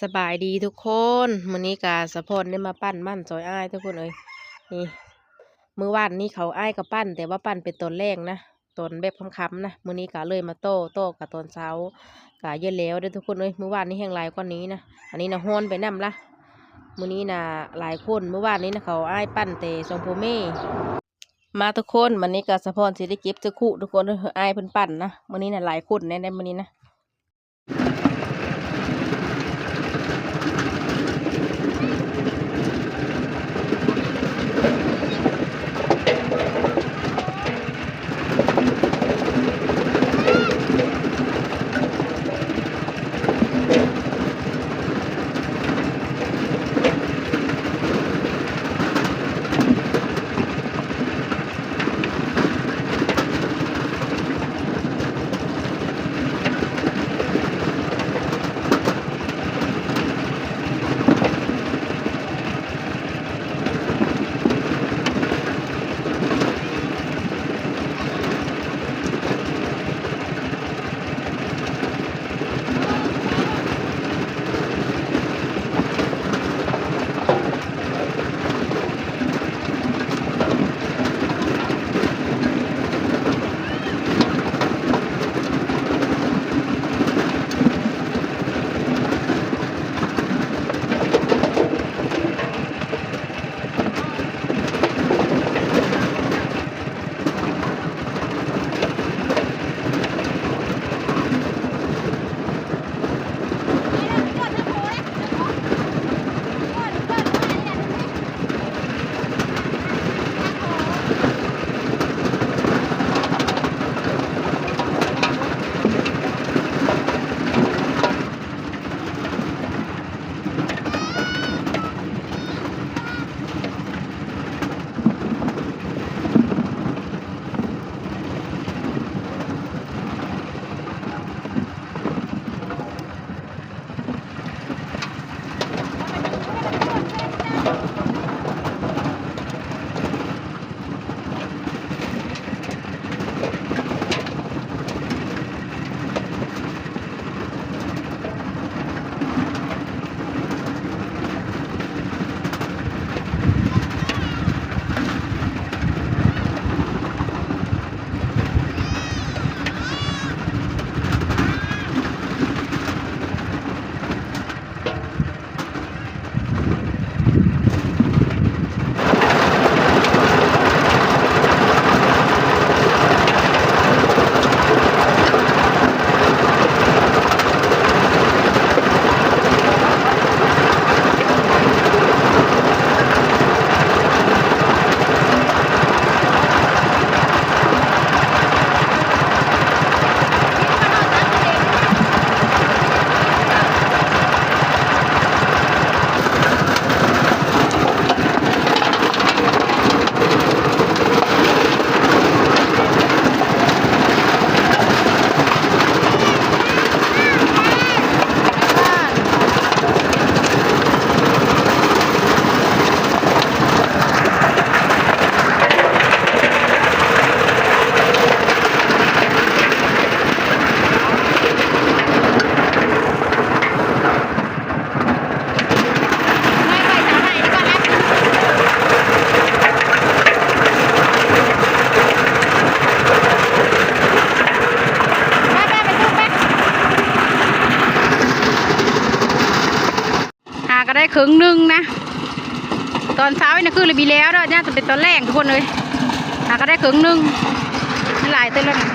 ສະບາຍດີທຸກຄົນ ມື້ນີ້ກະສາວພອນໄດ້ມາປັ່ນມັນຊ່ອຍອ້າຍທຸກຄົນເອີຍ. ນີ້ ມື້ວານນີ້ເຂົາ ອ້າຍກໍປັ່ນ ແຕ່ວ່າປັ່ນເປັນຕອນແລງນະ ຕອນແບບຄ່ຳໆນະ. ມື້ນີ້ກະເລີຍມາຕໍ່ ຕໍ່ກະຕອນເຊົ້າ ກະເຢັນແລ້ວເດີທຸກຄົນເອີຍ. ມື້ວານນີ້ແຮງຫຼາຍກວ່ານີ້ນະ ອັນນີ້ນະຮ້ອນໄປນຳລະ. ມື້ນີ້ນະຫຼາຍຄົນ ມື້ວານນີ້ນະເຂົາ ອ້າຍປັ່ນແຕ່ສອງຜົວເມຍ. ມາທຸກຄົນ ມື້ນີ້ກະສາວພອນຊິໄດ້ເກັບຈັກຄຸທຸກຄົນເອີຍ ອ້າຍເພິ່ນປັ່ນນະ. ມື້ນີ້ນະຫຼາຍຄົນແນ່ ມື້ນີ້ນະ. ຫາກໍໄດ້ເຄິ່ງໜຶ່ງນະ ຕອນເຊົ້ານີ້ນະຄືລະບີແລ້ວເນາະ ຍາດຈະເປັນຕອນແລງທຸກຄົນເອີຍ. ຫາກໍໄດ້ເຄິ່ງໜຶ່ງ ມັນຫຼາຍເຕີບແລ້ວນະ.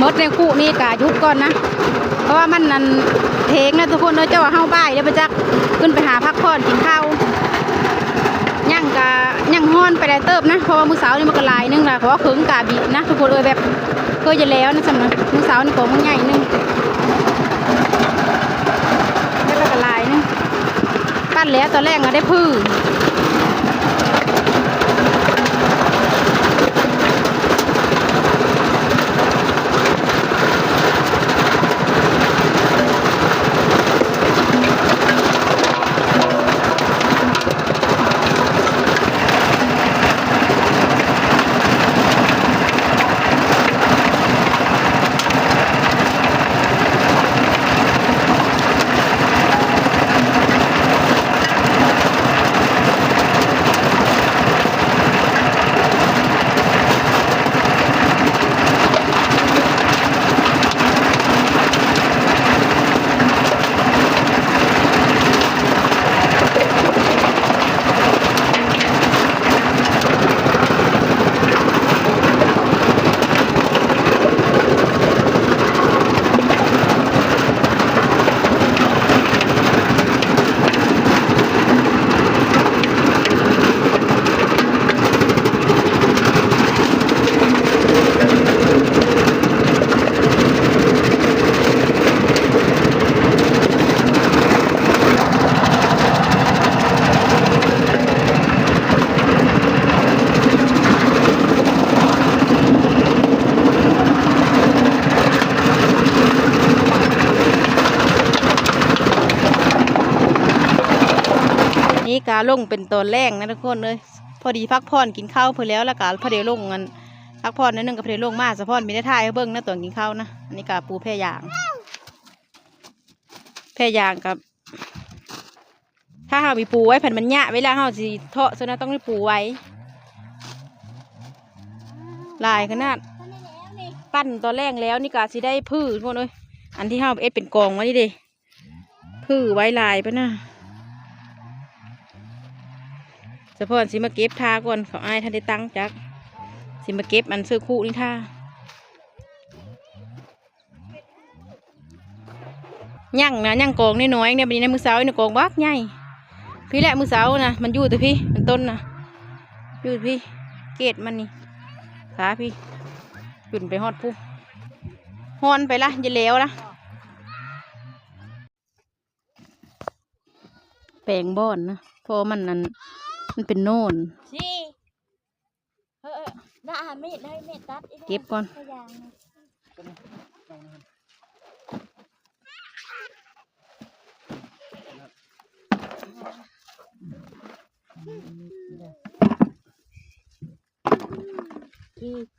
ໝົດໃນຄຸນີ້ກະຢຸດກ່ອນນະ ເພາະວ່າມັນນັ້ນເຖງນະທຸກຄົນເອີຍ. ເຈົ້າວ່າເຮົາບ່າຍແລ້ວບໍ່ຈັກ ຂຶ້ນໄປຫາພັກຜ່ອນກິນເຂົ້າ. ຍັງກະ ຍັງຮ້ອນໄປຫຼາຍເຕີບນະ ເພາະວ່າມື້ເຊົ້ານີ້ມັນກະຫຼາຍໜຶ່ງລະ ເພາະວ່າເຄິ່ງກະບີນະທຸກຄົນເອີຍ ແບບ ຄືຈະແລ້ວນະ ຊ່ຳນັ້ນ. ມື້ເຊົ້ານີ້ກໍມັນໃຫຍ່ໜຶ່ງ ແລ້ວກໍຫຼາຍໜຶ່ງ ປັ່ນແລ້ວຕອນແລກກໍໄດ້ຜື່. ນີ້ກະລົງເປັນຕອນແລງນະທຸກຄົນເອີຍ. ພໍດີພັກຜ່ອນກິນເຂົ້າເພິ່ນແລ້ວ ແລ້ວກະພໍໄດ້ລົງ ອັນ ພັກຜ່ອນໜ້ອຍໜຶ່ງກໍພໍໄດ້ລົງມາ. ສະພອນມີໄດ້ຖ່າຍໃຫ້ເບິ່ງນະຕອນກິນເຂົ້ານະ. ອັນນີ້ກະປູແຜ່ຢາງ ແຜ່ຢາງກັບ ຖ້າເຮົາມີປູໄວ້ ພັນມັນຍະ ເວລາເຮົາຊິເທາະຊັ້ນນະ ຕ້ອງມີປູໄວ້. ຫຼາຍຂະໜາດ ປັ່ນຕອນແລງແລ້ວ ນີ້ກະຊິໄດ້ຜື່ພຸ້ນເອີຍ. ອັນທີ່ເຮົາເຮັດເປັນກອງໄວ້ນີ້ເດ້ ຜື່ໄວ້ຫຼາຍປານນະ. ສະພອນຊິມາເກັບທ່າກ່ອນ ເຂົາອ້າຍທັນໄດ້ຕັ້ງຈັກ ຊິມາເກັບອັນເສື້ອຄູ່ນີ້ທ່າ. ຍັງນະ ຍັງກອງນ້ອຍໆ ນີ້ ບາດນີ້ນະ ມື້ເຊົ້ານີ້ກອງບັກໃຫຍ່. ພີ້ແຫຼະ ມື້ເຊົ້ານະ ມັນຢູ່ແຕ່ພີ້ ມັນຕົ້ນນະ ຢູ່ພີ້ ເກດມັນນີ້ ຂາພີ້ ຂຶ້ນໄປຮອດພຸ້ນ. ຮ້ອນໄປລະ ຢ່າແຫຼວລະ. ແປງບ່ອນນະ ເພາະມັນ ອັນ ມັນເປັນໂນນ. ເອີ ເອີ ດາ ເອົາມີດ ເອົາມີດຕັດ ເກັບກ່ອນ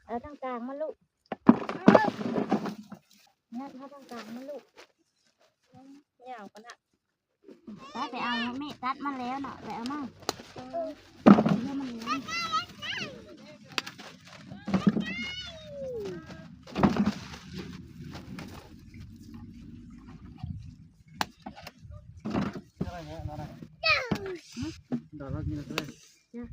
ເອົາທາງກາງມາລູກ ງັດເອົາທາງກາງມາລູກ ຍາວປານນັ້ນ. ໄປ ໄປເອົາມີດຕັດມາແລ້ວເນາະ ໄປເອົາມາ ເອີ ເອົາມັນແລ້ວ ດອກລະກິນເລີຍ.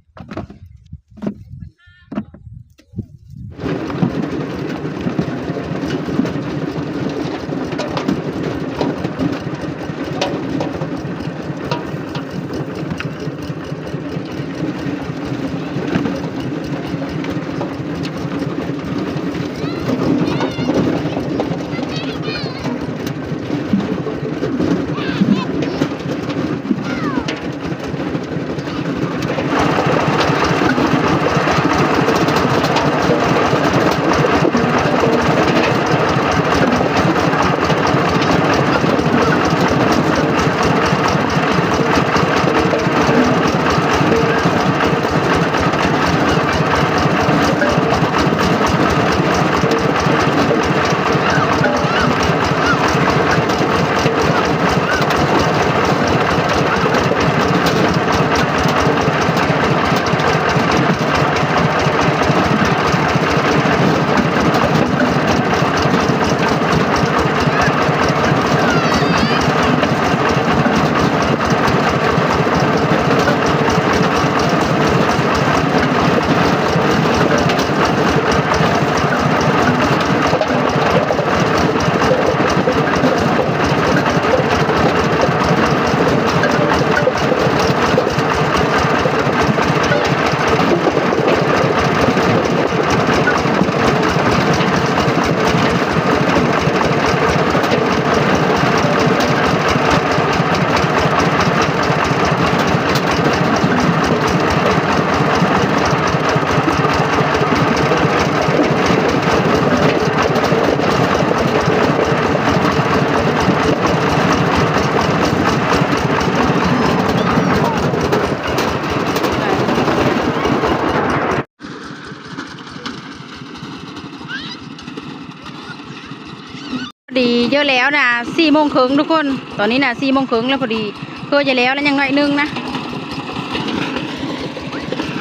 ເຍອະແລ້ວນະ ສີ່ໂມງເຄິ່ງທຸກຄົນ. ຕອນນີ້ນະ ສີ່ໂມງເຄິ່ງແລ້ວພໍດີ ເກືອບຈະແລ້ວແລ້ວ ຍັງໜ້ອຍໜຶ່ງນະ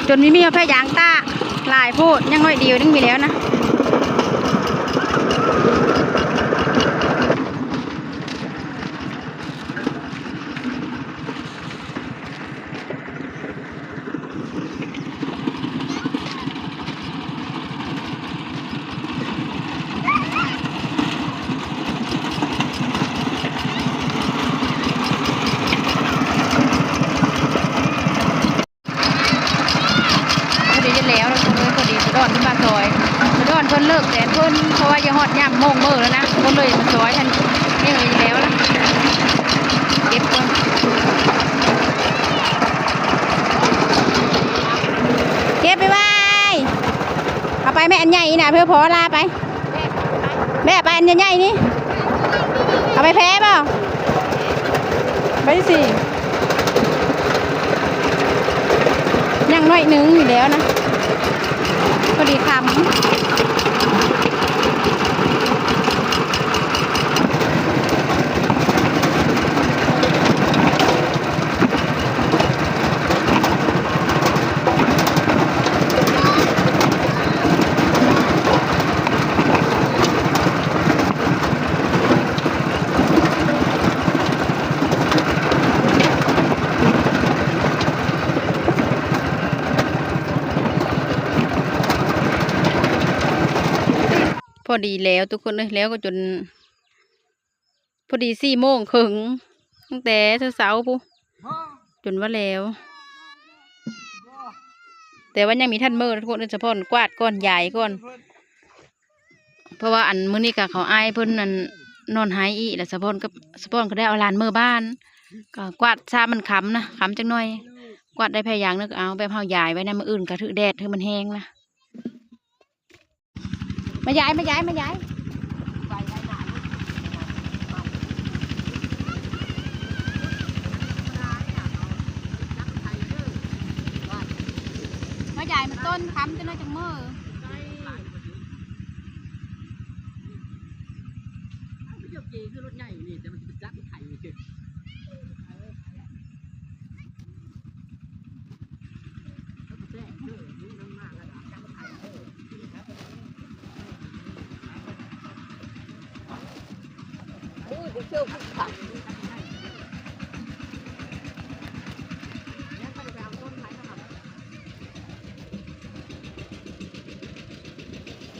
ຈົນມີ ມີແພຢາງຕາ ຫຼາຍໂພດ ຍັງໜ້ອຍດຽວໜຶ່ງມີແລ້ວນະ. ພໍດີຈະແລ້ວແລ້ວ ເພິ່ນເອີຍ ພໍດີສະດອນຂຶ້ນມາຊອຍ ສະດອນເພິ່ນເລີກແດດເພິ່ນ ເພາະວ່າຈະຮອດຍາມໂມງມື້ແລ້ວນະ ເພິ່ນເລີຍມາຊອຍຫັ້ນ ນີ້ກໍຈະແລ້ວລະ ເກັບກ່ອນ ເກັບໄປໄວ້ ເອົາໄປແມ່ ອັນໃຫຍ່ນະ ເພື່ອພໍລາໄປ ແບກໄປອັນໃຫຍ່ໆນີ້ ເອົາໄປແຜ່ບໍ່? ໄປຊິ ຍັງໜ້ອຍໜຶ່ງຢູ່ແລ້ວນະ ພໍດີຄ່ຳ. ພໍດີແລ້ວທຸກຄົນເອີຍ ແລ້ວກໍຈົນ ພໍດີສີ່ໂມງເຄິ່ງ ຕັ້ງແຕ່ເຊົ້າໆພຸ້ນ ຈົນວ່າແລ້ວ ແຕ່ວ່າຍັງມີທັນເມີທຸກຄົນເອີຍ ສະພອນກວາດກ່ອນ ຢາຍກ່ອນ ເພາະວ່າອັນມື້ນີ້ກະເຂົາອ້າຍເພິ່ນນັ້ນນອນໄຫ້ອີກ ແລ້ວສະພອນກັບ ສະພອນກໍໄດ້ເອົາຫຼານເມືອບ້ານ ກໍກວາດຊາມັນຄ່ຳນະ ຄ່ຳຈັກໜ້ອຍ ກວາດໄດ້ແພຢາງໜຶ່ງກໍເອົາ ແບບເຮົາຢາຍໄວ້ນະ ມື້ອື່ນກໍຖືກແດດ ຖືມັນແຫ້ງນະ. ມາຢາຍ ມາຢາຍ ມາຢາຍ ມາຢາຍມັນຕົ້ນ ຄ່ຳຈັກໜ້ອຍຈັ່ງເມືອ.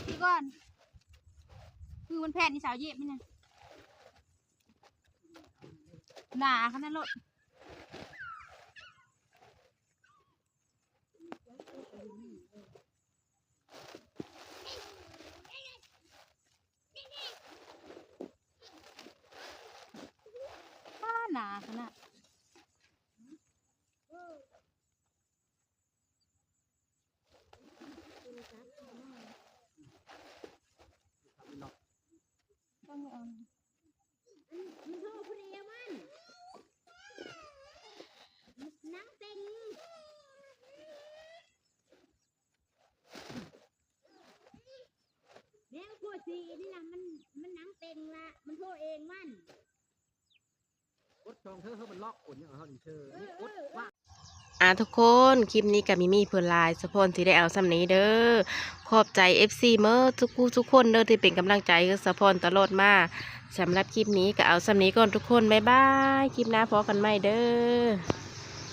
ຄືກ່ອນ ຄືມັນແຜ່ນນີ້ ສາວຢຽບມັນນະ ໜາຂະໜາດໂລດ. ປ້າ ໜາຂະໜາດ. ມັນຄືຜູ້ໃດມັນ ນາງເຕັງ ແນວໂຄສີນີ້ນະ ມັນ ມັນນາງເຕັງລະ ມັນໂທເອງມັນ. ກົດຊ່ອງເທີ ເຮີ ມັນລັອກກົດຫຍັງເຮົານີ້ເທີ ນີ້ກົດວ່າ. ອ່າ ທຸກຄົນ ຄລິບນີ້ກໍມີມີເພິ່ນຫຼາຍ ສະພອນຊິໄດ້ເອົາສ່ຳນີ້ເດີ. ຂອບໃຈເອັຟຊີເໝິດທຸກຜູ້ທຸກຄົນເດີ ທີ່ເປັນກຳລັງໃຈໃຫ້ສະພອນຕະຫຼອດມາ. ສຳລັບຄລິບນີ້ກໍເອົາສ່ຳນີ້ກ່ອນທຸກຄົນ ບາຍບາຍ ຄລິບໜ້າພໍ້ກັນໃໝ່ເດີ.